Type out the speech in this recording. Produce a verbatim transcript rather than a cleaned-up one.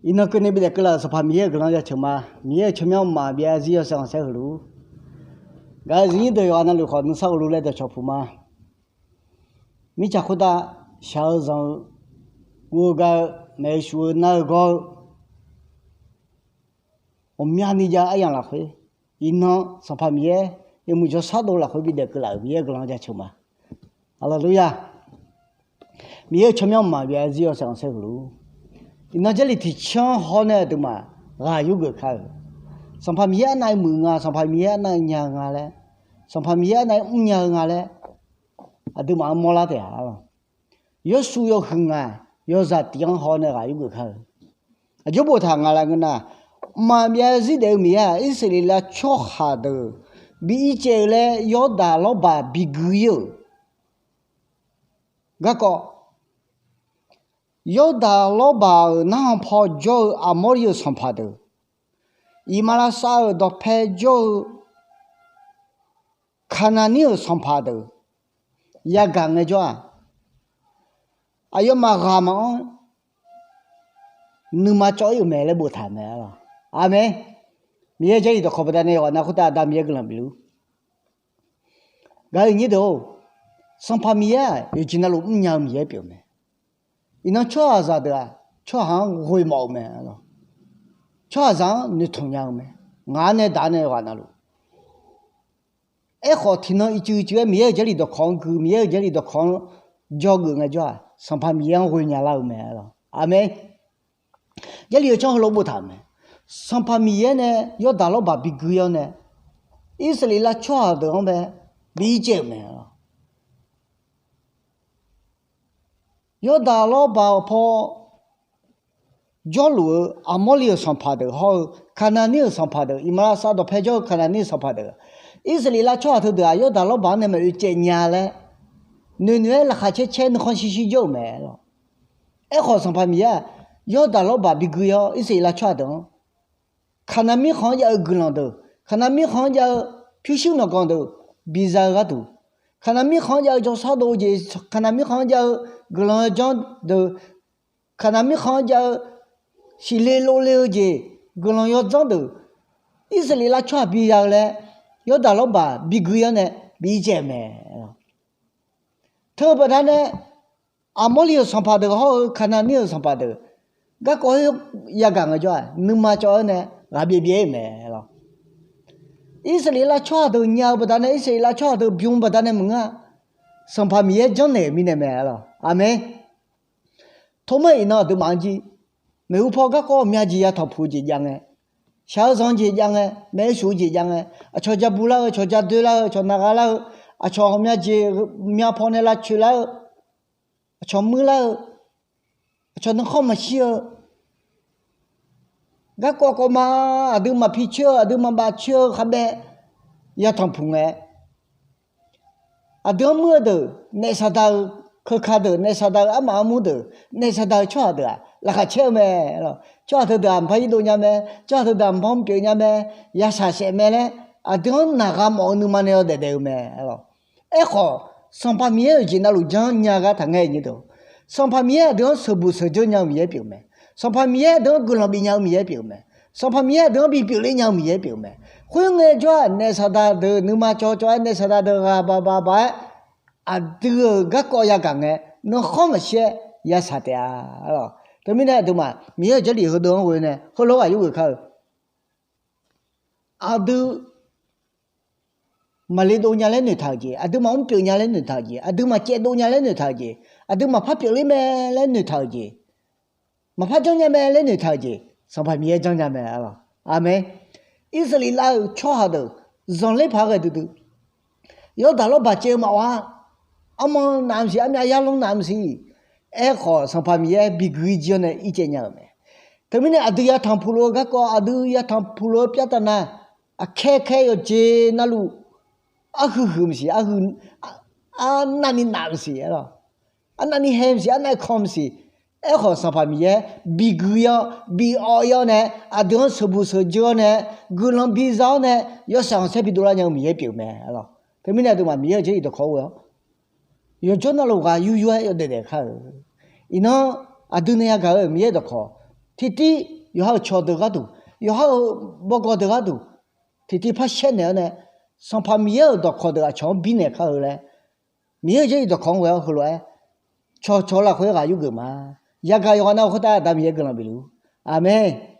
Iqnan keuvni bidaef keuvlaf-euq Sanqpaq Miqyaer-euq guiqlanq jaceuq ma. Miqyaer-euq tsawrmyanr mqmaq byav zarzir yawshaef khanqsaer huiq luf-ur. Gaq-eu zifnyir deuq yawqghaq navluf khawf nuisar ghofluf laer dawqcawq puq ma. Mirtsaq khoertav shaq-eu zanq-eu, guv-eu gav-eu, maeq-eu shuf-eu nar-eu gawr-eu, ghawqmyani jav-eu aryamq lafkhoer, iqnan Sanqpaq Miqyaer yawmuiq jawrshar dov lafkhoer bidaef keuvlaf-euq Miqyaer-euq guiqlanq jaceuq ma. Haleluya! Miqyaer-euq tsawrmyanr mqmaq byav zarzir yawshaef khanqsaer huiq luf-ur. Iqnan Jarlif tiqcanr hawr nae aqduimaf ghaq yurgeuf kar-euq, Sanqpaq Miqyaer arnav-aer muiq nga, Sanqpaq Miqyaer arnav-aer nya-eu nga laer, Sanqpaq Miqyaer arnav-aer mrnya-eu nga laer, aqduimaf-anr mawrlar taef-a. Yawshuif yawhuiq ngaq yawzaq tiq-anr haw nae ghaq yurgeuf kar-eu. Aqjox boftaq nga laer ngeur nar, mqmaq byav zarzir daef-eu Miqyaer-aq, Irsaqleqlav tsawrhaq deuq bi ircaev-eu laer Yawrdaq lawrbaq bi gui-ir-euq garkawv, Yawrdaq lawrbaq-euq narhaq paw jawr-eu Aqmawrliv-euq sanqpaq deuq, iqmalavshav-euq dawqpae jawr-eu Kaqnaqnir-euq sanqpaq deuq yagaq ngae jawr-aq, aqyawfmaf ghaq maqanr nuima cawv-ir-euq mae laer boftaq-euq mae. Aqmeq. Miqyaer Jarlif dawqkawq baqdanae yawqghaq nav khoertav Aqda Miqyaer guiqlanq bif luf-ur. Gaq-eu nyir deuq-or, Sanqpaq Miqyaer-aq yawqjeq navluf mrnya-eu Miqyaer pyeuf-eu mae. Iqnan tsawrhaqzaq deuq-aq tsawrhaq-anr ghoemawf-eu mae. Tsawrhaqzaq-anr noeqtmq nya-eu mae. Ngaq-anr nae daq-anr nae yawqghaq navluf. Aerkhawf tiqnan ircuf ircuf-aer Miqyaer-euq Jarlif dawqkawq-anr gui, Miqyaer-euq Jarlif dawqkawq-anr jawrgeuf ngaejawr-aq, Sanqpaq Miqyaer-anr ghoenya lar-eu mae. Aqmeq. Jarlif-eu canr heulof boftaq-euq mae. Sanqpaq Miqyaer nae Yawrdaq lawrbaq bi gui-awr nae, Irsaqleqlav tsawrhaq deuq-anr bae bi ircaev-euq mae. Yawrdaq lawrbaq paw jawrluf-eu Aqmawrliv-euq sanqpaq deuq hawr-eu Kaqnaqnir-euq sanqpaq deuq, iqmalavshav dawqpae jawr-eu Kaqnaqnir-euq sanqpaq deuq, Irsaqleqlav tsawrhaq teu deuq-aq Yawrdaq lawrbaq-anr nae maqoe caev nya laer noeqnoeq-aer laqkhaq caer caer nuikhanr shir shir jawr-euq mae lawq. Aerkhawf Sanqpaq Miqyaer-aq Yawrdaq lawrbaq bi gui-awr Irsaqleqlav tsawrhaq deuq-anr Kaqnaq mirkhanq-anr jav-eu guiqlanq deuq, Kaqnaq mirkhanq-anr jav-eu pyurshuir myawqganq deuq biza-eu gharduq, Kaqnaq mirkhanq-anr jav-eu jawrshar dov-eu jeq, Kaqnaq mirkhanq-anr jav-eu guiqlanq yawdzanr deuq, Kaqnaq mirkhanq-anr jav-eu siqle lovle-eu jeq, guiqlanq yawdzanr deuq, Irsaqleqlav tsawrhaq biza-eu laer Yawrdaq lawrbaq bi gui-awr nae bi ircaev-euq mae. Teu-eu baqdanae Aqmawrliv-euq sanqpaq deuq hawr-eu Kaqnaqnir-euq sanqpaq deuq garkawv-aer yagaq ngaejawr-aq, nuima cawv-aer nae ghaq byaev byaev-ir-euq mae lawq. Irsaqleqlav tsawrhaq deuq nya-eu baqdanae, Irsaqleqlav tsawrhaq deuq bym-eu baqdanae maqngeur-a. Sanqpaq Miqyaer janrnaeq-euq mirnae mae lawq. Aqmeq. Tormar iqnan aqduimaf-anr jir, maeqhu paw garkawv ghawqmya jeq yatanq puq-eu jeq jav ngae, shaq-eu zanq jeq jav ngae, maeq-eu shuf-eu jeq jav ngae, aqcawq ja bu lar-eu, aqcawq ja doe lar-eu, aqcawq naq gha lar-eu, aqcawq ghawqmya jeq ghawqmya paw nae lavcoeq lar-eu, aqcawq muir lar-eu, aqcawq nuikhanr maqshir-eu, garkawv kawv ma, aqdui maqpi coer-eu, aqdui maqbaf coer-eu khavbaev yatanq puq ngae, aqdui-anr muir-eu deuq, naef saqdaq-euq keuka deuq, naef saqdaq-euq armaf armur deuq, naef saqdaq-euq tsawrhaq deuq-aq laqkhaq caer-eu mae. Tsawrhaq teudeuq-aq mqpar irdov nya mae, tsawrhaq teudeuq-aq mqpar mrpyeuf nya mae, yashaq saef mae laer aqdui-anr naq gha mawf-eu nuima nae yawdaef daef-eu mae. Aerkhawf, Sanqpaq Miqyaer-euq jeq navluf janrnya gar taqngae nyir deuq, Sanqpaq Miqyaer aqdui-anr sheuqbuq sheuqdzeur nya-eu Miqyaer pyeuf-eu mae. Sanqpaq Miqyaer aqdui-anr guiqlanq bif nya-eu Miqyaer pyeuf-eu mae. Sanqpaq Miqyaer aqdui-anr bi pyeufler nya-eu Miqyaer pyeuf-eu mae. Khoerngae jawr-aq, naef saqdaq deuq nuima cawv cawv-aer, naef saqdaq deuq ghaq baq baq baq-aer, aqdui-euq garkawv yagaq ngae, nuikhanr maqshir-aer yashaq taef-a lawq. Teumirnae aqduimaf Miqyaer-euq Jarlif heudeuq-anr ghoe nae heulof-aer ghaq yurgeuf kar-eu, aqdui maqle dov nya laer noeqtaq-euq jeq, aqdui maqmr pyeuf nya laer noeqtaq-euq jeq, aqdui maqcaev dov nya laer noeqtaq-euq jeq, aqdui maqpar pyeufler mae laer noeqtaq-euq jeq, maqpar janrnya mae laer noeqtaq-euq jeq, Sanqpaq Miqyaer janrnya mae lawq. Aqmeq. Irsaqleqlav-euq tsawrhaq deuq zanqler paq-aer ghae duidui, Yawrdaq lawrbaq caev-eu maqawr-a. Armawr navmaqsiq, armyav yarlanr navmaqsiq. Aerkhawf, Sanqpaq Miqyaer bi gui jir-awr nae ircaev nya-euq mae. Teumirnae aqdui yatanq puq luf-eu garkawv, aqdui yatanq puq luf-eu pyar taf nav, aqkaer kaer yawqjeq navluf, arhuiq huiq maqsiq, arhuiq, arnavni naf maqsiq lawq. Arnavni hae maqsiq, arnav kan maqsiq. Aerkhawf, Sanqpaq Miqyaer bi gui-awr, bi awv-ir-awr nae, aqdui-anr sheuqbuq sheuqdzeur-awr nae, guiqlanq biza-awr nae, yawshaq khanqsaer bidov lar nya-eu Miqyaer pyeuf-eu mae lawq. Teumirnae aqduimaf Miqyaer-euq Jarlif dawqkawq-anr ghoe-awr, yawqjawr navluf ghaq yur yur-aer yawdaef daef kar-eu. Iqnan aqdui nae yagaq-eu Miqyaer dawqkawq, tiqtiv yawqha-euq cawqdeuq gharduq, yawqha-euq bawgawq deuq gharduq tiqtiv par shaer naeq-awr nae, Sanqpaq Miqyaer-euq dawqkawq deuq aqcawq-anr birnaeq kar-eu laer, Miqyaer-euq Jarlif dawqkawq-anr ghae-awr heulof-aer cawqcawq lafkhoer ghaq yurgeuf ma. Yagaq yawqghaq nav-eu khoertav Aqda Miqyaer guiqlanq bifluf-ur. Aqmeq.